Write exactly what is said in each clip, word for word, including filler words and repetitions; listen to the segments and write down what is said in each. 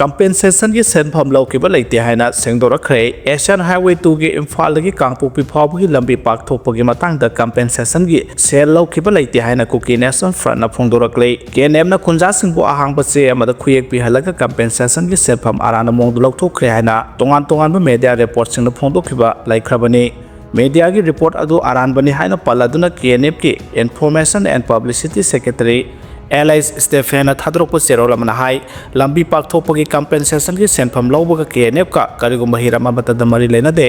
ꯀꯝꯄꯦꯟꯁꯦꯁꯟꯒꯤ ꯁꯦꯟꯐꯝ ꯂꯧꯈꯤꯕ ꯂꯩꯇꯦ ꯍꯥꯏꯅ ꯁꯦꯡꯗꯣꯔꯛꯈ꯭ꯔꯦ꯫ ꯑꯦꯁꯤꯌꯥꯟ ꯍꯥꯏꯋꯦ ꯇꯨꯒꯤ ꯏꯝꯐꯥꯜꯗꯒꯤ ꯀꯥꯡꯄꯣꯛꯄꯤ ꯐꯥꯎꯕꯒꯤ ꯂꯝꯕꯤ ꯄꯥꯛꯊꯣꯛꯄꯒꯤ ꯃꯇꯥꯡꯗ ꯀꯝꯄꯦꯟꯁꯦꯁꯟꯒꯤ ꯁꯦꯜ ꯂꯧꯈꯤꯕ ꯂꯩꯇꯦ ꯍꯥꯏꯅ ꯀꯨꯀꯤ ꯅꯦꯁꯅꯦꯜ ꯐ꯭ꯔꯟꯠꯅ ꯐꯣꯡꯗꯣꯔꯛꯂꯤ꯫ ꯀꯦ ꯑꯦꯟ ꯑꯦꯐꯅ ꯈꯨꯟꯖꯥꯁꯤꯡꯕꯨ ꯑꯍꯥꯡꯕ ꯆꯦ ꯑꯃꯗ ꯈꯨꯌꯦꯛ ꯄꯤꯍꯜꯂꯒ ꯀꯝꯄꯦꯟꯁꯦꯁꯟꯒꯤ ꯁꯦꯟꯐꯝ ꯑꯔꯥꯟꯕ ꯃꯑꯣꯡꯗ ꯂꯧꯊꯣꯛꯈ꯭ꯔꯦ ꯍꯥꯏꯅ ꯇꯣꯉꯥꯟ ꯇꯣꯉꯥꯟꯕ ꯃꯦꯗꯤꯌꯥ ꯔꯤꯄꯣꯔꯠꯁꯤꯡꯅ ꯐꯣꯡꯗꯣꯛꯈꯤꯕ ꯂꯩꯈ꯭ꯔꯕꯅꯤ꯫ ꯃꯦꯗꯤꯌꯥꯒꯤ ꯔꯤꯄꯣꯔꯠ ꯑꯗꯨ ꯑꯔꯥꯟꯕꯅꯤ ꯍꯥꯏꯅ ꯄꯜꯂꯗꯨꯅ ꯀꯦ ꯑꯦꯟ ꯑꯦꯐꯀꯤ information and publicity secretary L H ꯁ꯭ꯇꯦꯐꯦꯟꯅ ꯊꯥꯗꯣꯔꯛꯄ ꯆꯦꯔꯣꯜ ꯑꯃꯅ ꯍꯥꯏ, ꯂꯝꯕꯤ ꯄꯥꯛꯊꯣꯛꯄꯒꯤ ꯀꯝꯄꯦꯟꯁꯦꯁꯟꯒꯤ ꯁꯦꯟꯐꯝ ꯂꯧꯕꯒ ꯀꯦ ꯑꯦꯟ ꯑꯦꯐꯀ ꯀꯔꯤꯒꯨꯝꯕ ꯍꯤꯔꯝ ꯑꯃꯠꯇꯗ ꯃꯔꯤ ꯂꯩꯅꯗꯦ꯫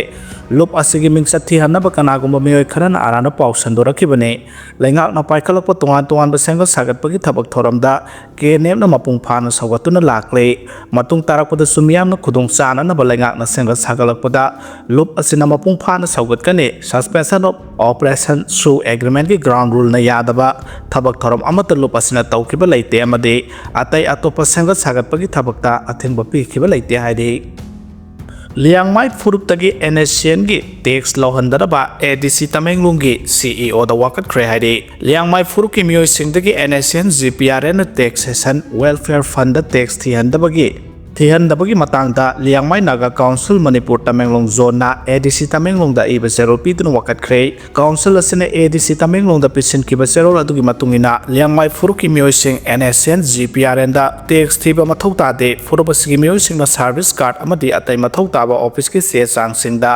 ꯂꯨꯞ ꯑꯁꯤꯒꯤ ꯃꯤꯡꯆꯠ ꯊꯤꯍꯟꯅꯕ ꯀꯅꯥꯒꯨꯝꯕ ꯃꯤꯑꯣꯏ ꯈꯔꯅ ꯑꯔꯥꯟꯕ ꯄꯥꯎ ꯁꯟꯗꯣꯔꯛꯈꯤꯕꯅꯤ꯫ ꯂꯩꯉꯥꯛꯅ ꯄꯥꯏꯈꯠꯂꯛꯄ ꯇꯣꯉꯥꯟ ꯇꯣꯉꯥꯟꯕ ꯁꯦꯝꯒꯠ ꯁꯥꯒꯠꯄꯒꯤ ꯊꯕꯛ ꯊꯧꯔꯝꯗ ꯀꯦ ꯑꯦꯟ ꯑꯦꯐꯅ ꯃꯄꯨꯡ ꯐꯥꯅ ꯁꯧꯒꯠꯇꯨꯅ ꯂꯥꯛꯂꯤ꯫ ꯃꯇꯨꯡ ꯇꯥꯔꯛꯄꯗꯁꯨ ꯃꯤꯌꯥꯝꯅ ꯈꯨꯗꯣꯡ ꯆꯥꯅꯅꯕ ꯂꯩꯉꯥꯛꯅ ꯁꯦꯝꯒꯠ ꯁꯥꯒꯠꯂꯛꯄꯗ ꯂꯨꯞ ꯑꯁꯤꯅ ꯃꯄꯨꯡ ꯐꯥꯅ ꯁꯧꯒꯠꯀꯅꯤ꯫ Suspension of Operation ꯁꯨ ꯑꯦꯒ꯭ꯔꯤꯃꯦꯟꯒꯤ ꯒ꯭ꯔꯥꯎꯟ ꯔꯨꯜꯅ ꯌꯥꯗꯕ ꯊꯕꯛ ꯊꯧꯔꯝ ꯑꯃꯠꯇ ꯂꯨꯞ ꯑꯁꯤꯅ ꯇꯧꯈꯤꯕ ꯂꯩꯇꯦ ꯑꯃꯗꯤ ꯑꯇꯩ ꯑꯇꯣꯞꯄ ꯁꯦꯝꯒꯠ ꯁꯥꯒꯠꯄꯒꯤ ꯊꯕꯛꯇ ꯑꯊꯤꯡꯕ ꯄꯤꯈꯤꯕ ꯂꯩꯇꯦ ꯍꯥꯏꯔꯤ꯫ Liangmai ꯐꯨꯔꯨꯞꯇꯒꯤ and S ꯑꯦꯟꯒꯤ tax ꯂꯧꯍꯟꯗꯅꯕ A D ꯁꯤ ꯇꯃꯦꯡꯂꯣꯡꯒꯤ ꯁꯤ ꯏ ꯑꯣꯗ ꯋꯥꯀꯠꯈ꯭ꯔꯦ ꯍꯥꯏꯔꯤ꯫ ꯂꯤꯌꯥꯡꯃꯥꯏ ꯐꯨꯔꯨꯞꯀꯤ ꯃꯤꯑꯣꯏꯁꯤꯡꯗꯒꯤ N S N G P R N taxation welfare fund tax ꯊꯤꯍꯟꯗꯕꯒꯤ ꯊꯤꯍꯟꯗꯕꯒꯤ ꯃꯇꯥꯡꯗ Liangmai Naga council Manipur Tamenglong zone A D C ꯇꯃꯦꯡꯂꯣꯡꯗ ꯏꯕ ꯆꯦꯔꯣꯜ ꯄꯤꯗꯨꯅ ꯋꯥꯀꯠꯈ꯭ꯔꯦ꯫ ꯀꯥꯎꯟꯁꯤꯜ ꯑꯁꯤꯅ ꯑꯦ ꯗꯤ ꯁꯤ ꯇꯃꯦꯡꯂꯣꯡꯗ ꯄꯤꯁꯤꯟꯈꯤꯕ ꯆꯦꯔꯣꯜ ꯑꯗꯨꯒꯤ ꯃꯇꯨꯡ ꯏꯟꯅ ꯂꯤꯌꯥꯡꯃꯥꯏ ꯐꯨꯔꯨꯞꯀꯤ ꯃꯤꯑꯣꯏꯁꯤꯡ N S N G P R ꯑꯦꯟꯗ ꯇꯦꯛꯁ ꯊꯤꯕ ꯃꯊꯧ ꯇꯥꯗꯦ꯫ ꯐꯨꯔꯨꯞ ꯑꯁꯤꯒꯤ ꯃꯤꯑꯣꯏꯁꯤꯡꯅ ꯁꯥꯔꯚꯤꯁ ꯀꯥꯔꯗ ꯑꯃꯗꯤ ꯑꯇꯩ ꯃꯊꯧ ꯇꯥꯕ ꯑꯣꯐꯤꯁꯀꯤ ꯆꯦ ꯆꯥꯡꯁꯤꯡꯗ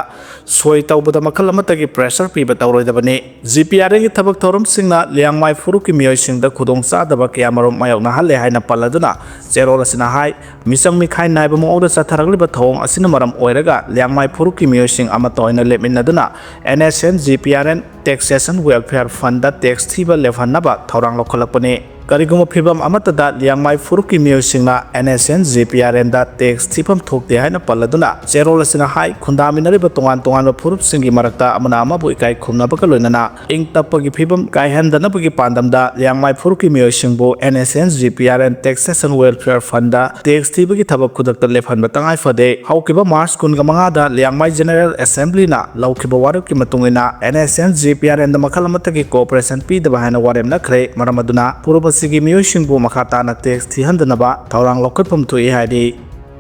ꯁꯣꯏ ꯇꯧꯕꯗ ꯃꯈꯜ ꯑꯃꯠꯇꯒꯤ ꯄ꯭ꯔꯦꯁꯔ ꯄꯤꯕ ꯇꯧꯔꯣꯏꯗꯕꯅꯤ꯫ ꯖꯤ ꯄꯤ ꯑꯥꯔ ꯑꯦꯟꯒꯤ ꯊꯕꯛ ꯊꯧꯔꯝꯁꯤꯡꯅ ꯂꯤꯌꯥꯡꯃꯥꯏ ꯐꯨꯔꯨꯞꯀꯤ ꯃꯤꯑꯣꯏꯁꯤꯡꯗ ꯈꯨꯗꯣꯡꯆꯥꯗꯕ ꯀꯌꯥꯃꯔꯨꯝ ꯃꯥꯌꯣꯛꯅꯍꯜꯂꯦ ꯍꯥꯏꯅ ꯄꯜꯂꯗꯨꯅ ꯆꯦꯔꯣꯜ ꯑꯁꯤꯅ ꯍꯥꯏ, ꯃꯤꯆꯪ ꯃꯤꯈꯥꯏ ꯅꯥꯏꯕ ꯃꯑꯣꯡꯗ ꯆꯠꯊꯔꯛꯂꯤꯕ ꯊꯧꯑꯣꯡ ꯑꯁꯤꯅ ꯃꯔꯝ ꯑꯣꯏꯔꯒ ꯂꯤꯌꯥꯡꯃꯥꯏ ꯐꯨꯔꯨꯞꯀꯤ ꯃꯤꯑꯣꯏꯁꯤꯡ ꯑꯃꯠꯇ ꯑꯣꯏꯅ ꯂꯦꯞꯃꯤꯟꯅꯗꯨꯅ N S N G P R N taxation welfare fund tax ꯊꯤꯕ ꯂꯦꯞꯍꯟꯅꯕ ꯊꯧꯔꯥꯡ ꯂꯧꯈꯠꯂꯛꯄꯅꯤ꯫ ꯀꯔꯤꯒꯨꯝꯕ ꯐꯤꯕꯝ ꯑꯃꯠꯇꯗ ꯂꯤꯌꯥꯡꯃꯥꯏ ꯐꯨꯔꯨꯞꯀꯤ ꯃꯤꯑꯣꯏꯁꯤꯡꯅ N S N G P R ꯑꯦꯟꯗ ꯇꯦꯛꯁ ꯊꯤꯐꯝ ꯊꯣꯛꯇꯦ ꯍꯥꯏꯅ ꯄꯜꯂꯗꯨꯅ ꯆꯦꯔꯣꯜ ꯑꯁꯤꯅ ꯍꯥꯏ, ꯈꯨꯟꯗꯥꯃꯤꯟꯅꯔꯤꯕ ꯇꯣꯉꯥꯟ ꯇꯣꯉꯥꯟꯕ ꯐꯨꯔꯨꯞꯁꯤꯡꯒꯤ ꯃꯔꯛꯇ ꯑꯃꯅ ꯑꯃꯕꯨ ꯏꯀꯥꯏ ꯈꯨꯝꯅꯕꯒ ꯂꯣꯏꯅꯅ ꯏꯪ ꯇꯞꯄꯒꯤ ꯐꯤꯕꯝ ꯀꯥꯏꯍꯟꯗꯅꯕꯒꯤ ꯄꯥꯟꯗꯝꯗ ꯂꯤꯌꯥꯡꯃꯥꯏ ꯐꯨꯔꯨꯞꯀꯤ ꯃꯤꯑꯣꯏꯁꯤꯡꯕꯨ N S N G P R N taxation welfare fund tax ꯊꯤꯕꯒꯤ ꯊꯕꯛ ꯈꯨꯗꯛꯇ ꯂꯦꯞꯍꯟꯕ ꯇꯉꯥꯏ ꯐꯗꯦ꯫ ꯍꯧꯈꯤꯕ ꯃꯥꯔꯆ ꯀꯨꯟꯒ ꯃꯉꯥꯗ ꯂꯤꯌꯥꯡꯃꯥꯏ ꯖꯦꯅꯔꯦꯜ ꯑꯦꯁꯦꯝꯕ꯭ꯂꯤꯅ ꯂꯧꯈꯤꯕ ꯋꯥꯔꯦꯞꯀꯤ ꯃꯇꯨꯡ ꯏꯟꯅ N S N G P R ꯑꯦꯟꯗ ꯃꯈꯜ ꯑꯃꯠꯇꯒꯤ ꯀꯣꯑꯣꯄꯔꯦꯁꯟ ꯄꯤꯗꯕ ꯍꯥꯏꯅ ꯋꯥꯔꯦꯞ ꯅꯈ꯭ꯔꯦ꯫ ꯃꯔꯝ ꯑꯗꯨꯅ ꯐꯨꯔꯨꯞ ꯑꯁꯤꯒꯤ ꯃꯤꯑꯣꯏꯁꯤꯡꯕꯨ ꯃꯈꯥ ꯇꯥꯅ ꯇꯦꯛꯁ ꯊꯤꯍꯟꯗꯅꯕ ꯊꯧꯔꯥꯡ ꯂꯧꯈꯠꯐꯝ ꯊꯣꯛꯏ ꯍꯥꯏꯔꯤ꯫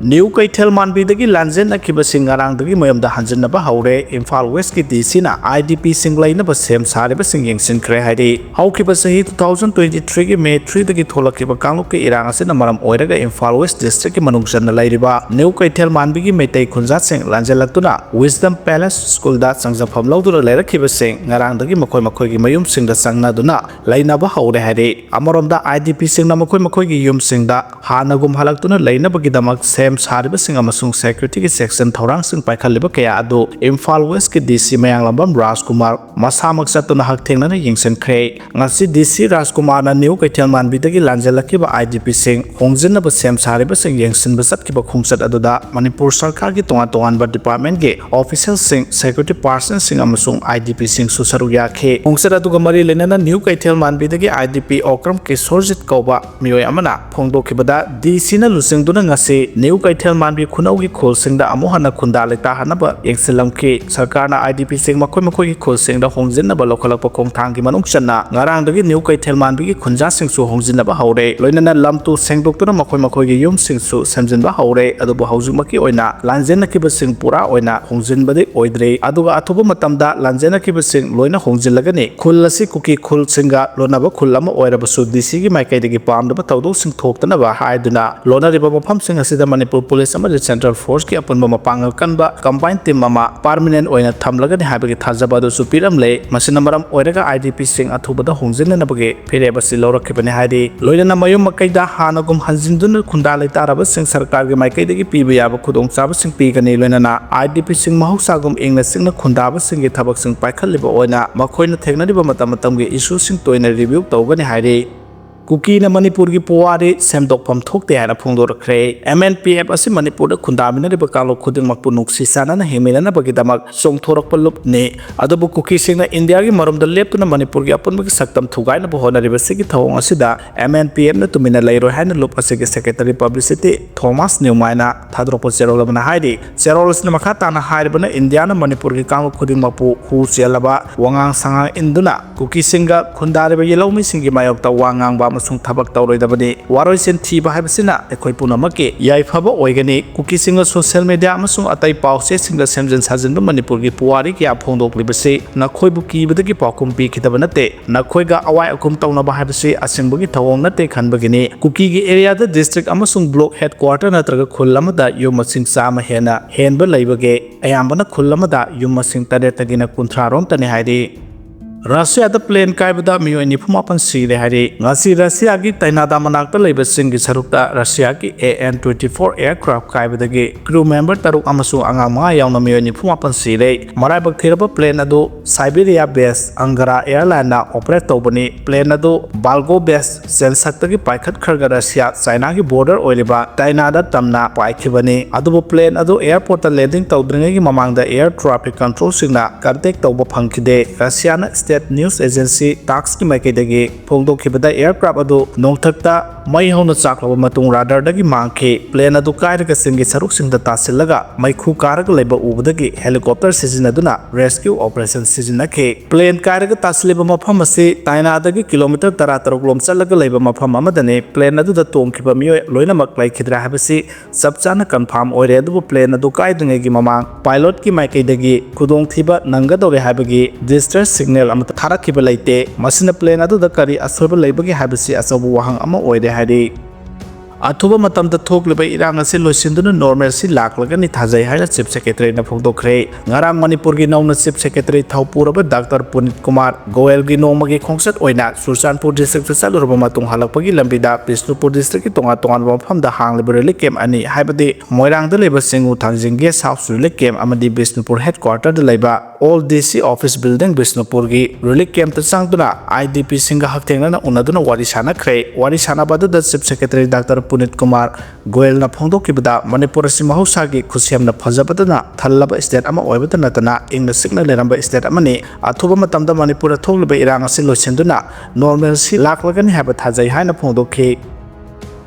ꯅ꯭ꯌꯨ ꯀꯩꯊꯦꯜ ꯃꯥꯟꯕꯤꯗꯒꯤ ꯂꯥꯟꯖꯦꯟꯅꯈꯤꯕꯁꯤꯡ ꯉꯔꯥꯡꯗꯒꯤ ꯃꯌꯨꯝꯗ ꯍꯟꯖꯤꯟꯅꯕ ꯍꯧꯔꯦ꯫ ꯏꯝꯐꯥꯜ ꯋꯦꯁꯀꯤ ꯗꯤ ꯁꯤꯅ ꯑꯥꯏ ꯗꯤ ꯄꯤꯁꯤꯡ ꯂꯩꯅꯕ ꯁꯦꯝ ꯁꯥꯔꯤꯕꯁꯤꯡ ꯌꯦꯡꯁꯤꯟꯈ꯭ꯔꯦ ꯍꯥꯏꯔꯤ꯫ ꯍꯧꯈꯤꯕ ꯆꯍꯤ two thousand twenty threeꯒꯤ May threeꯗꯒꯤ ꯊꯣꯛꯂꯛꯈꯤꯕ ꯀꯥꯡꯂꯨꯞꯀꯤ ꯏꯔꯥꯡ ꯑꯁꯤꯅ ꯃꯔꯝ ꯑꯣꯏꯔꯒ ꯏꯝꯐꯥꯜ ꯋꯦꯁ ꯗꯤꯁꯇ꯭ꯔꯤꯛꯀꯤ ꯃꯅꯨꯡ ꯆꯟꯅ ꯂꯩꯔꯤꯕ ꯅ꯭ꯌꯨ ꯀꯩꯊꯦꯜ ꯃꯥꯟꯕꯤꯒꯤ ꯃꯩꯇꯩ ꯈꯨꯟꯖꯥꯁꯤꯡ ꯂꯥꯟꯖꯦꯜꯂꯛꯇꯨꯅ ꯋꯤꯁꯗꯝ ꯄꯦꯂꯦꯁ ꯁ꯭ꯀꯨꯜꯗ ꯆꯪꯖꯐꯝ ꯂꯧꯗꯨꯅ ꯂꯩꯔꯛꯈꯤꯕꯁꯤꯡ ꯉꯔꯥꯡꯗꯒꯤ ꯃꯈꯣꯏ ꯃꯈꯣꯏꯒꯤ ꯃꯌꯨꯝꯁꯤꯡꯗ ꯆꯪꯅꯗꯨꯅ ꯂꯩꯅꯕ ꯍꯧꯔꯦ ꯍꯥꯏꯔꯤ꯫ ꯑꯃꯔꯣꯝꯗ, ꯑꯥꯏ ꯗꯤ ꯄꯤꯁꯤꯡꯅ ꯃꯈꯣꯏ ꯃꯈꯣꯏꯒꯤ ꯌꯨꯝꯁꯤꯡꯗ ꯍꯥꯟꯅꯒꯨꯝ ꯍꯜꯂꯛꯇꯨꯅ ꯂꯩꯅꯕꯒꯤꯗꯃꯛ ꯁꯦꯝ ꯁꯥꯔꯤꯕꯁꯤꯡ ꯑꯃꯁꯨꯡ ꯁꯦꯀ꯭ꯌꯨꯔꯤꯇꯤꯒꯤ ꯆꯦꯛꯁꯤꯟ ꯊꯧꯔꯥꯡꯁꯤꯡ ꯄꯥꯏꯈꯠꯂꯤꯕ ꯀꯌꯥ ꯑꯗꯨ ꯏꯝꯐꯥꯜ ꯋꯦꯁꯀꯤ ꯗꯤ ꯁꯤ ꯃꯌꯥꯡꯂꯝꯕꯝ ꯔꯥꯖꯀꯨꯃꯥꯔ ꯃꯁꯥꯃꯛ ꯆꯠꯇꯨꯅ ꯍꯛꯊꯦꯡꯅꯅ ꯌꯦꯡꯁꯤꯟꯈ꯭ꯔꯦ꯫ ꯉꯁꯤ ꯗꯤ ꯁꯤ ꯔꯥꯖꯀꯨꯃꯥꯔꯅ ꯅ꯭ꯌꯨ ꯀꯩꯊꯦꯜ ꯃꯥꯟꯕꯤꯗꯒꯤ ꯂꯥꯟꯖꯦꯜꯂꯛꯈꯤꯕ ꯑꯥꯏ ꯗꯤ ꯄꯤꯁꯤꯡ ꯍꯣꯡꯖꯤꯟꯅꯕ ꯁꯦꯝ ꯁꯥꯔꯤꯕꯁꯤꯡ ꯌꯦꯡꯁꯤꯟꯕ ꯆꯠꯈꯤꯕ ꯈꯣꯡꯆꯠ ꯑꯗꯨꯗ ꯃꯅꯤꯄꯨꯔ ꯁꯔꯀꯥꯔꯒꯤ ꯇꯣꯉꯥꯟ ꯇꯣꯉꯥꯟꯕ ꯗꯤꯄꯥꯔꯠꯃꯦꯟꯒꯤ ꯑꯣꯐꯤꯁꯤꯌꯦꯜꯁꯤꯡ, ꯁꯦꯀ꯭ꯌꯨꯔꯤꯇꯤ ꯄꯥꯔꯁꯟꯁꯤꯡ ꯑꯃꯁꯨꯡ ꯑꯥꯏ ꯗꯤ ꯄꯤꯁꯤꯡꯁꯨ ꯁꯔꯨꯛ ꯌꯥꯈꯤ꯫ ꯈꯣꯡꯆꯠ ꯑꯗꯨꯒ ꯃꯔꯤ ꯂꯩꯅꯅ ꯅ꯭ꯌꯨ ꯀꯩꯊꯦꯜ ꯃꯥꯟꯕꯤꯗꯒꯤ ꯑꯥꯏ ꯗꯤ ꯄꯤ ꯑꯣꯀ꯭ꯔꯝ ꯀꯤꯁꯣꯔꯖꯤꯠ ꯀꯧꯕ ꯃꯤꯑꯣꯏ ꯑꯃꯅ ꯐꯣꯡꯗꯣꯛꯈꯤꯕꯗ, ꯗꯤ ꯁꯤꯅ ꯂꯨꯆꯤꯡꯗꯨꯅ ꯉꯁꯤ ꯅ꯭ꯌꯨ ꯀꯩꯊꯦꯜ ꯃꯥꯟꯕꯤ ꯈꯨꯅꯧꯒꯤ ꯈꯨꯜꯁꯤꯡꯗ ꯑꯃꯨꯛ ꯍꯟꯅ ꯈꯨꯟꯗꯥ ꯂꯩꯇꯥꯍꯟꯅꯕ ꯌꯦꯡꯁꯤꯜꯂꯝꯈꯤ꯫ ꯁꯔꯀꯥꯔꯅ ꯑꯥꯏ ꯗꯤ ꯄꯤꯁꯤꯡ ꯃꯈꯣꯏ ꯃꯈꯣꯏꯒꯤ ꯈꯨꯜꯁꯤꯡꯗ ꯍꯣꯡꯖꯤꯟꯅꯕ ꯂꯧꯈꯠꯂꯛꯄ ꯈꯣꯡꯊꯥꯡꯒꯤ ꯃꯅꯨꯡ ꯆꯟꯅ ꯉꯔꯥꯡꯗꯒꯤ ꯅ꯭ꯌꯨ ꯀꯩꯊꯦꯜ ꯃꯥꯟꯕꯤꯒꯤ ꯈꯨꯟꯖꯥꯁꯤꯡꯁꯨ ꯍꯣꯡꯖꯤꯟꯅꯕ ꯍꯧꯔꯦ꯫ ꯂꯣꯏꯅꯅ ꯂꯝ ꯇꯨ ꯁꯦꯡꯗꯣꯛꯇꯨꯅ ꯃꯈꯣꯏ ꯃꯈꯣꯏꯒꯤ ꯌꯨꯝꯁꯤꯡꯁꯨ ꯁꯦꯝꯖꯤꯟꯕ ꯍꯧꯔꯦ꯫ ꯑꯗꯨꯕꯨ ꯍꯧꯖꯤꯛꯃꯛꯀꯤ ꯑꯣꯏꯅ ꯂꯥꯟꯖꯦꯟꯅꯈꯤꯕꯁꯤꯡ ꯄꯨꯔꯥ ꯑꯣꯏꯅ ꯍꯣꯡꯖꯤꯟꯕꯗꯤ ꯑꯣꯏꯗ꯭ꯔꯤ꯫ ꯑꯗꯨꯒ ꯑꯊꯨꯕ ꯃꯇꯝꯗ ꯂꯥꯟꯖꯦꯟꯅꯈꯤꯕꯁꯤꯡ ꯂꯣꯏꯅ ꯍꯣꯡꯖꯤꯜꯂꯒꯅꯤ꯫ ꯈꯨꯜ ꯑꯁꯤ ꯀꯨꯀꯤ ꯈꯨꯜꯁꯤꯡꯒ ꯂꯣꯟꯅꯕ ꯈꯨꯜ ꯑꯃ ꯑꯣꯏꯔꯕꯁꯨ ꯗꯤ ꯁꯤꯒꯤ ꯃꯥꯏꯀꯩꯗꯒꯤ ꯄꯥꯝꯗꯕ ꯊꯧꯗꯣꯛꯁꯤꯡ ꯊꯣꯛꯇꯅꯕ ꯍꯥꯏꯗꯨꯅ ꯂꯣꯟꯅꯔꯤꯕ ꯃꯐꯝꯁꯤꯡ ꯑꯁꯤꯗ ꯃꯅꯤꯄꯨꯔ ꯄꯨꯂꯤꯁ ꯑꯃꯗꯤ ꯁꯦꯟꯇ꯭ꯔꯦꯜ ꯐꯣꯔꯁꯀꯤ ꯑꯄꯨꯟꯕ ꯃꯄꯥꯡꯒꯜ ꯀꯟꯕ ꯀꯝꯕꯥꯏꯟ ꯇꯤꯝ ꯑꯃ ꯄꯥꯔꯃꯤꯅꯦꯟ ꯑꯣꯏꯅ ꯊꯝꯂꯒꯅꯤ ꯍꯥꯏꯕꯒꯤ ꯊꯥꯖꯕ ꯑꯗꯨꯁꯨ ꯄꯤꯔꯝꯂꯦ꯫ ꯃꯁꯤꯅ ꯃꯔꯝ ꯑꯣꯏꯔꯒ ꯑꯥꯏ ꯗꯤ ꯄꯤꯁꯤꯡ ꯑꯊꯨꯕꯗ ꯍꯣꯡꯖꯤꯟꯅꯅꯕꯒꯤ ꯐꯤꯔꯦꯞ ꯑꯁꯤ ꯂꯧꯔꯛꯈꯤꯕꯅꯤ ꯍꯥꯏꯔꯤ꯫ ꯂꯣꯏꯅꯅ ꯃꯌꯨꯝ ꯃꯀꯩꯗ ꯍꯥꯟꯅꯒꯨꯝ ꯍꯟꯖꯤꯟꯗꯨꯅ ꯈꯨꯟꯗꯥ ꯂꯩꯇꯥꯔꯕꯁꯤꯡ ꯁꯔꯀꯥꯔꯒꯤ ꯃꯥꯏꯀꯩꯗꯒꯤ ꯄꯤꯕ ꯌꯥꯕ ꯈꯨꯗꯣꯡꯆꯥꯕꯁꯤꯡ ꯄꯤꯒꯅꯤ꯫ ꯂꯣꯏꯅꯅ ꯑꯥꯏ ꯗꯤ ꯄꯤꯁꯤꯡ ꯃꯍꯧꯁꯥꯒꯨꯝ ꯏꯪꯅ ꯆꯤꯛꯅ ꯈꯨꯟꯗꯥꯕꯁꯤꯡꯒꯤ ꯊꯕꯛꯁꯤꯡ ꯄꯥꯏꯈꯠꯂꯤꯕ ꯑꯣꯏꯅ ꯃꯈꯣꯏꯅ ꯊꯦꯡꯅꯔꯤꯕ ꯃꯇꯝ ꯃꯇꯝꯒꯤ ꯏꯁꯨꯁꯤꯡ ꯇꯣꯏꯅ ꯔꯤꯚ꯭ꯌꯨ ꯇꯧꯒꯅꯤ ꯍꯥꯏꯔꯤ꯫ ꯀꯨꯀꯤꯅ ꯃꯅꯤꯄꯨꯔꯒꯤ ꯄꯨꯋꯥꯔꯤ ꯁꯦꯝꯗꯣꯛꯐꯝ ꯊꯣꯛꯇꯦ ꯍꯥꯏꯅ ꯐꯣꯡꯗꯣꯔꯛꯈ꯭ꯔꯦ꯫ ꯑꯦꯝ ꯑꯦꯟ ꯄꯤ ꯑꯦꯐ ꯑꯁꯤ ꯃꯅꯤꯄꯨꯔꯗ ꯈꯨꯟꯗꯥꯃꯤꯟꯅꯔꯤꯕ ꯀꯥꯡꯂꯨꯞ ꯈꯨꯗꯤꯡꯃꯛꯄꯨ ꯅꯨꯡꯁꯤ ꯆꯥꯟꯅꯅ ꯍꯤꯡꯃꯤꯟꯅꯅꯕꯒꯤꯗꯃꯛ ꯆꯣꯡꯊꯣꯔꯛꯄ ꯂꯨꯞꯅꯤ꯫ ꯑꯗꯨꯕꯨ ꯀꯨꯀꯤꯁꯤꯡꯅ ꯏꯟꯗꯤꯌꯥꯒꯤ ꯃꯔꯨꯝꯗ ꯂꯦꯞꯇꯨꯅ ꯃꯅꯤꯄꯨꯔꯒꯤ ꯑꯄꯨꯟꯕꯒꯤ ꯁꯛꯇꯝ ꯊꯨꯒꯥꯏꯅꯕ ꯍꯣꯠꯅꯔꯤꯕꯁꯤꯒꯤ ꯊꯧꯑꯣꯡ ꯑꯁꯤꯗ ꯑꯦꯝ ꯑꯦꯟ ꯄꯤ ꯑꯦꯐꯅ ꯇꯨꯃꯤꯟꯅ ꯂꯩꯔꯣꯏ ꯍꯥꯏꯅ ꯂꯨꯞ ꯑꯁꯤꯒꯤ ꯁꯦꯀ꯭ꯔꯦꯇꯔꯤ ꯄꯕ꯭ꯂꯤꯁꯤꯇꯤ ꯊꯣꯃꯥꯁ ꯅ꯭ꯌꯨꯃꯥꯏꯅ ꯊꯥꯗꯣꯔꯛꯄ ꯆꯦꯔꯣꯜ ꯑꯃꯅ ꯍꯥꯏꯔꯤ꯫ ꯆꯦꯔꯣꯜ ꯑꯁꯤꯅ ꯃꯈꯥ ꯇꯥꯅ ꯍꯥꯏꯔꯤꯕꯅ ꯏꯟꯗꯤꯌꯥꯅ ꯃꯅꯤꯄꯨꯔꯒꯤ ꯀꯥꯡꯂꯨꯞ ꯈꯨꯗꯤꯡꯃꯛꯄꯨ ꯍꯨ ꯆꯦꯜꯂꯕ ꯋꯥꯉꯥꯡ ꯁꯉꯥꯡ ꯏꯟꯗꯨꯅ ꯀꯨꯀꯤꯁꯤꯡꯒ ꯈꯨꯟꯗꯥꯔꯤꯕ ꯌꯦꯜꯍꯧꯃꯤꯁꯤꯡꯒꯤ ꯃꯥꯌꯣꯛꯇ ꯋꯥ ꯉꯥꯡꯕ ꯑꯃꯁꯨꯡ ꯊꯕꯛ ꯇꯧꯔꯣꯏꯗꯕꯅꯤ꯫ ꯋꯥꯔꯣꯏꯁꯤꯟ ꯊꯤꯕ ꯍꯥꯏꯕꯁꯤꯅ ꯑꯩꯈꯣꯏ ꯄꯨꯝꯅꯃꯛꯀꯤ ꯌꯥꯏꯐꯕ ꯑꯣꯏꯒꯅꯤ꯫ ꯀꯨꯀꯤꯁꯤꯡꯅ social media ꯑꯃꯁꯨꯡ ꯑꯇꯩ ꯄꯥꯎ ꯆꯦꯁꯤꯡꯗ ꯁꯦꯝꯖꯤꯟ ꯁꯥꯖꯤꯟꯕ ꯃꯅꯤꯄꯨꯔꯒꯤ ꯄꯨꯋꯥꯔꯤ ꯀꯌꯥ ꯐꯣꯡꯗꯣꯛꯂꯤꯕꯁꯤ ꯅꯈꯣꯏꯕꯨ ꯀꯤꯕꯗꯒꯤ ꯄꯥꯎꯈꯨꯝ ꯄꯤꯈꯤꯗꯕ ꯅꯠꯇꯦ꯫ ꯅꯈꯣꯏꯒ ꯑꯋꯥꯏ ꯑꯈꯨꯝ ꯇꯧꯅꯕ ꯍꯥꯏꯕꯁꯤ ꯑꯁꯦꯡꯕꯒꯤ ꯊꯧꯑꯣꯡ ꯅꯠꯇꯦ ꯈꯟꯕꯒꯤꯅꯤ꯫ ꯀꯨꯀꯤꯒꯤ areaꯗ district ꯑꯃꯁꯨꯡ block headquarter ꯅꯠꯇ꯭ꯔꯒ ꯈꯨꯜ ꯑꯃꯗ ꯌꯨꯝ ꯃꯁꯤꯡ ꯆꯥꯝꯃ ꯍꯦꯟꯅ ꯍꯦꯟꯕ ꯂꯩꯕꯒꯦ꯫ ꯑꯌꯥꯝꯕꯅ ꯈꯨꯜ ꯑꯃꯗ ꯌꯨꯝ ꯃꯁꯤꯡ ꯇꯔꯦꯠꯇꯒꯤꯅ ꯀꯨꯟꯊ꯭ꯔꯥ ꯔꯣꯝꯇꯅꯤ ꯍꯥꯏꯔꯤ꯫ ꯔꯁꯤꯌꯥꯗ plane ꯀꯥꯏꯕꯗ ꯃꯤꯑꯣꯏ ꯅꯤꯐꯨ ꯃꯥꯄꯟ ꯁꯤꯔꯦ ꯍꯥꯏꯔꯤ꯫ ꯉꯁꯤ ꯔꯁꯤꯌꯥꯒꯤ ꯇꯩꯅꯥꯗꯥ ꯃꯅꯥꯛꯇ ꯂꯩꯕ ꯆꯤꯡꯒꯤ ꯁꯔꯨꯛꯇ ꯔꯁꯤꯌꯥꯒꯤ AN twenty four aircraft ꯀꯥꯏꯕꯗꯒꯤ crew member ꯇꯔꯨꯛ ꯑꯃꯁꯨꯡ ꯑꯉꯥꯡ ꯃꯉꯥ ꯌꯥꯎꯅ ꯃꯤꯑꯣꯏ ꯅꯤꯐꯨ ꯃꯥꯄꯟ ꯁꯤꯔꯦ꯫ ꯃꯔꯥꯏꯕꯛ ꯊꯤꯔꯕ plane ꯑꯗꯨ Siberia based Angara airlineꯅ operate ꯇꯧꯕꯅꯤ꯫ Plane ꯑꯗꯨ Volgograd ꯆꯦꯟꯁꯛꯇꯒꯤ ꯄꯥꯏꯈꯠꯈ꯭ꯔꯒ ꯔꯁꯤꯌꯥ ꯆꯥꯏꯅꯥꯒꯤ border ꯑꯣꯏꯔꯤꯕ ꯇꯩꯅꯥꯗꯥ ꯇꯝꯅ ꯄꯥꯏꯈꯤꯕꯅꯤ꯫ ꯑꯗꯨꯕꯨ plane ꯑꯗꯨ airportꯇ landing ꯇꯧꯗ꯭ꯔꯤꯉꯩꯒꯤ ꯃꯃꯥꯡꯗ air traffic controlꯁꯤꯡꯅ contact ꯇꯧꯕ ꯐꯪꯈꯤꯗꯦ꯫ ꯔꯁꯤꯌꯥꯅ state news agency TASSꯀꯤ ꯃꯥꯏꯀꯩꯗꯒꯤ ꯐꯣꯡꯗꯣꯛꯈꯤꯕꯗ aircraft ꯑꯗꯨ ꯅꯣꯡꯊꯛꯇ ꯃꯩ ꯍꯧꯅ ꯆꯥꯛꯂꯕ ꯃꯇꯨꯡ radarꯗꯒꯤ ꯃꯥꯡꯈꯤ꯫ Plane ꯑꯗꯨ ꯀꯥꯏꯔꯒ ꯆꯤꯡꯒꯤ ꯁꯔꯨꯛꯁꯤꯡꯗ ꯇꯥꯁꯤꯜꯂꯒ ꯃꯩꯈꯨ ꯀꯥꯔꯒ ꯂꯩꯕ ꯎꯕꯗꯒꯤ helicopter ꯁꯤꯖꯤꯟꯅꯗꯨꯅ rescue operation ꯁꯤꯖꯤꯟꯅꯈꯤ꯫ Plane ꯀꯥꯏꯔꯒ ꯇꯥꯁꯤꯜꯂꯤꯕ ꯃꯐꯝ ꯑꯁꯤ ꯇꯩꯅꯥꯗꯒꯤ kilometre ꯇꯔꯥꯇꯔꯨꯛ ꯂꯣꯝ ꯆꯠꯂꯒ ꯂꯩꯕ ꯃꯐꯝ ꯑꯃꯗꯅꯤ꯫ Plane ꯑꯗꯨꯗ ꯇꯣꯡꯈꯤꯕ ꯃꯤꯑꯣꯏ ꯂꯣꯏꯅꯃꯛ ꯂꯩꯈꯤꯗ꯭ꯔꯥ ꯍꯥꯏꯕꯁꯤ ꯆꯞ ꯆꯥꯅ confirm ꯑꯣꯏꯔꯦ, ꯑꯗꯨꯕꯨ plane ꯑꯗꯨ ꯀꯥꯏꯗ꯭ꯔꯤꯉꯩꯒꯤ ꯃꯃꯥꯡ pilotꯀꯤ ꯃꯥꯏꯀꯩꯗꯒꯤ ꯈꯨꯗꯣꯡꯊꯤꯕ ꯅꯪꯒꯗꯧꯔꯦ ꯍꯥꯏꯕꯒꯤ distress signal ꯑꯃꯠꯇ ꯊꯥꯔꯛꯈꯤꯕ ꯂꯩꯇꯦ꯫ ꯃꯁꯤꯅ plane ꯑꯗꯨꯗ ꯀꯔꯤ ꯑꯁꯣꯏꯕ ꯂꯩꯕꯒꯦ ꯍꯥꯏꯕꯁꯤ ꯑꯆꯧꯕ ꯋꯥꯍꯪ ꯑꯃ ꯑꯣꯏꯔꯦ ꯍꯥꯏꯔꯤ꯫ ꯑꯊꯨꯕ ꯃꯇꯝꯗ ꯊꯣꯛꯂꯤꯕ ꯏꯔꯥꯡ ꯑꯁꯤ ꯂꯣꯏꯁꯤꯟꯗꯨꯅ normalcy ꯂꯥꯛꯂꯒꯅꯤ ꯊꯥꯖꯩ ꯍꯥꯏꯅ Chief Secretaryꯅ ꯐꯣꯡꯗꯣꯛꯈ꯭ꯔꯦ꯫ ꯉꯔꯥꯡ ꯃꯅꯤꯄꯨꯔꯒꯤ ꯅꯧꯅ Chief Secretary ꯊꯧ ꯄꯨꯔꯕ Doctor ꯄꯨꯅꯤꯠ ꯀꯨꯃꯥꯔ ꯒꯣꯌꯦꯜꯒꯤ ꯅꯣꯡꯃꯒꯤ ꯈꯣꯡꯆꯠ ꯑꯣꯏꯅ ꯆꯨꯔꯆꯥꯟꯄꯨꯔ districtꯇ ꯆꯠꯂꯨꯔꯕ ꯃꯇꯨꯡ ꯍꯜꯂꯛꯄꯒꯤ ꯂꯝꯕꯤꯗ ꯕꯤꯁꯅꯨꯄꯨꯔ districtꯀꯤ ꯇꯣꯉꯥꯟ ꯇꯣꯉꯥꯟꯕ ꯃꯐꯝꯗ ꯍꯥꯡꯂꯤꯕ relief camp ꯑꯅꯤ, ꯍꯥꯏꯕꯗꯤ ꯃꯣꯏꯔꯥꯡꯗ ꯂꯩꯕ ꯆꯤꯡꯉꯨ ꯊꯥꯡꯖꯤꯡ guest house relief camp ꯑꯃꯗꯤ ꯕꯤꯁꯅꯨꯄꯨꯔ headquarterꯗ ꯂꯩꯕ Old DC office building ꯕꯤꯁꯅꯨꯄꯨꯔꯒꯤ relief campꯇ ꯆꯪꯗꯨꯅ IDPꯁꯤꯡꯒ ꯍꯛꯊꯦꯡꯅꯅ ꯎꯅꯗꯨꯅ ꯋꯥꯔꯤ ꯁꯥꯟꯅꯈ꯭ꯔꯦ꯫ ꯋꯥꯔꯤ ꯁꯥꯟꯅꯕ ꯑꯗꯨꯗ Chief Secretary Doctor ꯄꯨꯅꯤꯠ Kumar ꯒꯣꯌꯦꯜꯅ ꯐꯣꯡꯗꯣꯛꯈꯤꯕꯗ Manipur ꯑꯁꯤ ꯃꯍꯧꯁꯥꯒꯤ ꯈꯨꯠꯁꯦꯝꯅ ꯐꯖꯕꯇꯅ ꯊꯜꯂꯕ state ꯑꯃ ꯑꯣꯏꯕꯇ ꯅꯠꯇꯅ ꯏꯪꯅ ꯆꯤꯛꯅ ꯂꯩꯔꯝꯕ state ꯑꯃꯅꯤ꯫ ꯑꯊꯨꯕ ꯃꯇꯝꯗ ꯃꯅꯤꯄꯨꯔꯗ ꯊꯣꯛꯂꯤꯕ ꯏꯔꯥꯡ ꯑꯁꯤ ꯂꯣꯏꯁꯤꯟꯗꯨꯅ normalcy ꯂꯥꯛꯂꯒꯅꯤ ꯍꯥꯏꯕ ꯊꯥꯖꯩ ꯍꯥꯏꯅ ꯐꯣꯡꯗꯣꯛꯈꯤ꯫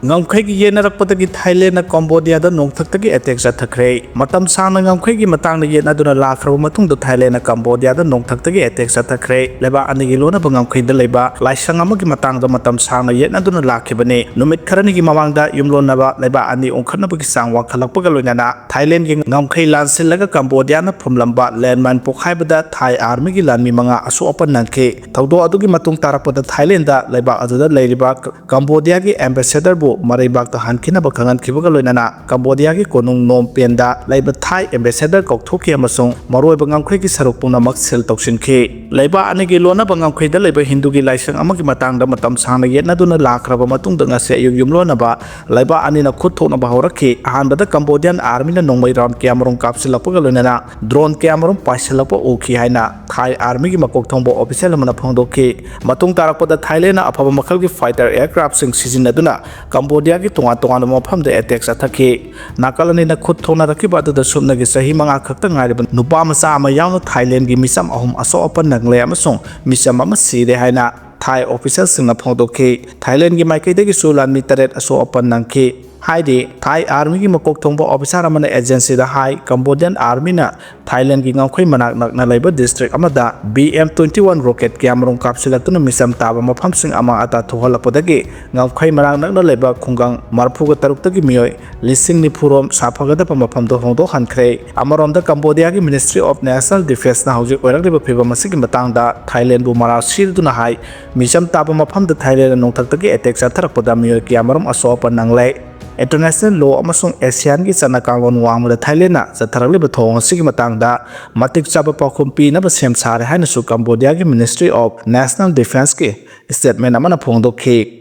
ꯉꯝꯈꯩꯒꯤ ꯌꯦꯠꯅꯔꯛꯄꯗꯒꯤ ꯊꯥꯏꯂꯦꯟꯅ ꯀꯝꯕꯣꯗꯤꯌꯥꯗ ꯅꯣꯡꯊꯛꯇꯒꯤ ꯑꯦꯇꯦꯛ ꯆꯠꯊꯈ꯭ꯔꯦ꯫ ꯃꯇꯝ ꯁꯥꯡꯅ ꯉꯝꯈꯩꯒꯤ ꯃꯇꯥꯡꯗ ꯌꯦꯠꯅꯗꯨꯅ ꯂꯥꯛꯈ꯭ꯔꯕ ꯃꯇꯨꯡꯗ ꯊꯥꯏꯂꯦꯟꯅ ꯀꯝꯕꯣꯗꯤꯌꯥꯗ ꯅꯣꯡꯊꯛꯇꯒꯤ ꯑꯦꯇꯦꯛ ꯆꯠꯊꯈ꯭ꯔꯦ꯫ ꯂꯩꯕꯥꯛ ꯑꯅꯤꯒꯤ ꯂꯣꯟꯅꯕ ꯉꯝꯈꯩꯗ ꯂꯩꯕ ꯂꯥꯏꯁꯪ ꯑꯃꯒꯤ ꯃꯇꯥꯡꯗ ꯃꯇꯝ ꯁꯥꯡꯅ ꯌꯦꯠꯅꯗꯨꯅ ꯂꯥꯛꯈꯤꯕꯅꯤ꯫ ꯅꯨꯃꯤꯠ ꯈꯔꯅꯤꯒꯤ ꯃꯃꯥꯡꯗ ꯌꯨꯝꯂꯣꯟꯅꯕ ꯂꯩꯕꯥꯛ ꯑꯅꯤ ꯎꯪꯈꯠꯅꯕꯒꯤ ꯆꯥꯡ ꯋꯥꯡꯈꯠꯂꯛꯄꯒ ꯂꯣꯏꯅꯅ ꯊꯥꯏꯂꯦꯟꯒꯤ ꯉꯝꯈꯩ ꯂꯥꯟꯁꯤꯜꯂꯒ ꯀꯝꯕꯣꯗꯤꯌꯥꯅ ꯐꯨꯝꯂꯝꯕ ꯂꯦꯟꯃꯥꯏꯟ ꯄꯣꯈꯥꯏꯕꯗ ꯊꯥꯏ ꯑꯥꯔꯃꯤꯒꯤ ꯂꯥꯟꯃꯤ ꯃꯉꯥ ꯑꯁꯣꯛ ꯑꯄꯟ ꯅꯪꯈꯤ꯫ ꯊꯧꯗꯣꯛ ꯑꯗꯨꯒꯤ ꯃꯇꯨꯡ ꯇꯥꯔꯛꯄꯗ ꯊꯥꯏꯂꯦꯟꯗ ꯂꯩꯕꯥꯛ ꯑꯗꯨꯗ ꯂꯩꯔꯤꯕ ꯀꯝꯕꯣꯗꯤꯌꯥꯒꯤ ꯑꯦꯝꯕꯦꯁꯦꯗꯔꯕꯨ ꯃꯔꯩꯕꯥꯛꯇ ꯍꯟꯈꯤꯅꯕ ꯈꯪꯍꯟꯈꯤꯕꯒ ꯂꯣꯏꯅꯅ ꯀꯝꯕꯣꯗꯤꯌꯥꯒꯤ ꯀꯣꯅꯨꯡ ꯅꯣꯝ ꯄꯦꯟꯗ ꯂꯩꯕ ꯊꯥꯏ ꯑꯦꯝꯕꯦꯁꯦꯗꯔ ꯀꯧꯊꯣꯛꯈꯤ ꯑꯃꯁꯨꯡ ꯃꯔꯨꯑꯣꯏꯕ ꯉꯝꯈꯩꯒꯤ ꯁꯔꯨꯛ ꯄꯨꯝꯅꯃꯛ ꯁꯤꯜ ꯇꯧꯁꯤꯟꯈꯤ꯫ ꯂꯩꯕꯥꯛ ꯑꯅꯤꯒꯤ ꯂꯣꯟꯅꯕ ꯉꯝꯈꯩꯗ ꯂꯩꯕ ꯍꯤꯟꯗꯨꯒꯤ ꯂꯥꯏꯁꯪ ꯑꯃꯒꯤ ꯃꯇꯥꯡꯗ ꯃꯇꯝ ꯁꯥꯡꯅ ꯌꯦꯠꯅꯗꯨꯅ ꯂꯥꯛꯈ꯭ꯔꯕ ꯃꯇꯨꯡꯗ ꯉꯁꯤ ꯑꯌꯨꯛ ꯌꯨꯝꯂꯣꯟꯅꯕ ꯂꯩꯕꯥꯛ ꯑꯅꯤꯅ ꯈꯨꯠ ꯊꯣꯛꯅꯕ ꯍꯧꯔꯛꯈꯤ꯫ ꯑꯍꯥꯟꯕꯗ ꯀꯝꯕꯣꯗꯤꯌꯥꯟ ꯑꯥꯔꯃꯤꯅ ꯅꯣꯡꯃꯩ ꯔꯥꯎꯟ ꯀꯌꯥꯃꯔꯨꯝ ꯀꯥꯞꯁꯤꯜꯂꯛꯄꯒ ꯂꯣꯏꯅꯅ ꯗ꯭ꯔꯣꯟ ꯀꯌꯥꯃꯔꯨꯝ ꯄꯥꯏꯁꯤꯜꯂꯛꯄ ꯎꯈꯤ ꯍꯥꯏꯅ ꯊꯥꯏ ꯑꯥꯔꯃꯤꯒꯤ ꯃꯀꯣꯛ ꯊꯣꯡꯕ ꯑꯣꯐꯤꯁꯦꯜ ꯑꯃꯅ ꯐꯣꯡꯗꯣꯛꯈꯤ꯫ ꯃꯇꯨꯡ ꯇꯥꯔꯛꯄꯗ ꯊꯥꯏꯂꯦꯟꯅ ꯑꯐꯕ ꯃꯈꯜꯒꯤ ꯐꯥꯏꯇꯔ ꯑꯦꯌꯔꯀ꯭ꯔꯥꯐꯁꯤꯡ ꯁꯤꯖꯤꯟꯅꯗꯨꯅ ꯀꯝꯕꯣꯗꯤꯌꯥꯒꯤ ꯇꯣꯉꯥꯟ ꯇꯣꯉꯥꯟꯕ ꯃꯐꯝꯗ ꯑꯦꯇꯦꯛ ꯆꯠꯊꯈꯤ꯫ ꯅꯥꯀꯜ ꯑꯅꯤꯅ ꯈꯨꯠ ꯊꯣꯛꯅꯔꯛꯈꯤꯕ ꯑꯗꯨꯗ ꯁꯨꯞꯅꯒꯤ ꯆꯍꯤ ꯃꯉꯥ ꯈꯛꯇ ꯉꯥꯏꯔꯤꯕ ꯅꯨꯄꯥ ꯃꯆꯥ ꯑꯃ ꯌꯥꯎꯅ ꯊꯥꯏꯂꯦꯟꯒꯤ ꯃꯤꯆꯝ ꯑꯍꯨꯝ ꯑꯁꯣꯛ ꯑꯄꯟ ꯅꯪꯂꯦ ꯑꯃꯁꯨꯡ ꯃꯤꯆꯝ ꯑꯃ ꯁꯤꯔꯦ ꯍꯥꯏꯅ ꯊꯥꯏ ꯑꯣꯐꯤꯁꯦꯜꯁꯤꯡꯅ ꯐꯣꯡꯗꯣꯛꯈꯤ꯫ ꯊꯥꯏꯂꯦꯟꯒꯤ ꯃꯥꯏꯀꯩꯗꯒꯤꯁꯨ ꯂꯥꯟꯃꯤ ꯇꯔꯦꯠ ꯑꯁꯣꯛ ꯑꯄꯟ ꯅꯪꯈꯤ꯫ ꯍꯥꯏꯗꯤ ꯊꯥꯏ ꯑꯥꯔꯃꯤꯒꯤ ꯃꯀꯣꯛ ꯊꯣꯡꯕ ꯑꯣꯐꯤꯁꯥꯔ ꯑꯃꯅ ꯑꯦꯖꯦꯟꯁꯤꯗ ꯍꯥꯏ, ꯀꯝꯕꯣꯗꯤꯌꯟ ꯑꯥꯔꯃꯤꯅ ꯊꯥꯏꯂꯦꯟꯒꯤ ꯉꯝꯈꯩ ꯃꯅꯥꯛ ꯅꯛꯅ ꯂꯩꯕ ꯗꯤꯁꯇ꯭ꯔꯤꯛ ꯑꯃꯗ B M twenty one rocket ꯀꯌꯥꯃꯔꯨꯝ ꯀꯥꯞꯁꯤꯜꯂꯛꯇꯨꯅ ꯃꯤꯆꯝ ꯇꯥꯕ ꯃꯐꯝꯁꯤꯡ ꯑꯃꯥꯡ ꯑꯇꯥ ꯊꯣꯛꯍꯜꯂꯛꯄꯗꯒꯤ ꯉꯝꯈꯩ ꯃꯅꯥꯛ ꯅꯛꯅ ꯂꯩꯕ ꯈꯨꯡꯒꯪ ꯃꯔꯐꯨꯒ ꯇꯔꯨꯛꯇꯒꯤ ꯃꯤꯑꯣꯏ ꯂꯤꯁꯤꯡ ꯅꯤꯐꯨ ꯔꯣꯝ ꯁꯥꯐꯒꯗꯕ ꯃꯐꯝꯗꯨ ꯍꯣꯡꯗꯣꯛꯍꯟꯈ꯭ꯔꯦ꯫ ꯑꯃꯔꯣꯝꯗ ꯀꯝꯕꯣꯗꯤꯌꯥꯒꯤ ꯃꯤꯅꯤꯁꯇ꯭ꯔꯤ ꯑꯣꯐ ꯅꯦꯁꯅꯦꯜ ꯗꯤꯐꯦꯟꯁꯅ ꯍꯧꯖꯤꯛ ꯑꯣꯏꯔꯛꯂꯤꯕ ꯐꯤꯕꯝ ꯑꯁꯤꯒꯤ ꯃꯇꯥꯡꯗ ꯊꯥꯏꯂꯦꯟꯕꯨ ꯃꯔꯥꯜ ꯁꯤꯗꯨꯅ ꯍꯥꯏ, ꯃꯤꯆꯝ ꯇꯥꯕ ꯃꯐꯝꯗ ꯊꯥꯏꯂꯦꯟꯅ ꯅꯣꯡꯊꯛꯇꯒꯤ ꯑꯦꯇꯦꯛ ꯆꯠꯊꯔꯛꯄꯗ ꯃꯤꯑꯣꯏ ꯀꯌꯥꯃꯔꯨꯝ ꯑꯁꯣꯛ ꯑꯄꯟ ꯅꯪꯂꯦ꯫ ꯏꯟꯇꯔꯅꯦꯁꯅꯦꯜ ꯂꯣ ꯑꯃꯁꯨꯡ ꯑꯦꯁꯤꯌꯥꯟꯒꯤ ꯆꯠꯅ ꯀꯥꯡꯂꯣꯟ ꯋꯥꯡꯃꯗ ꯊꯥꯏꯂꯦꯟꯅ ꯆꯠꯊꯔꯛꯂꯤꯕ ꯊꯧꯑꯣꯡ ꯑꯁꯤꯒꯤ ꯃꯇꯥꯡꯗ ꯃꯇꯤꯛ ꯆꯥꯕ ꯄꯥꯎꯈꯨꯝ ꯄꯤꯅꯕ ꯁꯦꯝ ꯁꯥꯔꯦ ꯍꯥꯏꯅꯁꯨ ꯀꯝꯕꯣꯗꯤꯌꯥꯒꯤ ꯃꯤꯅꯤꯁꯇ꯭ꯔꯤ ꯑꯣꯐ ꯅꯦꯁꯅꯦꯜ ꯗꯤꯐꯦꯟꯁꯀꯤ ꯁ꯭ꯇꯦꯠꯃꯦꯟ ꯑꯃꯅ ꯐꯣꯡꯗꯣꯛꯈꯤ꯫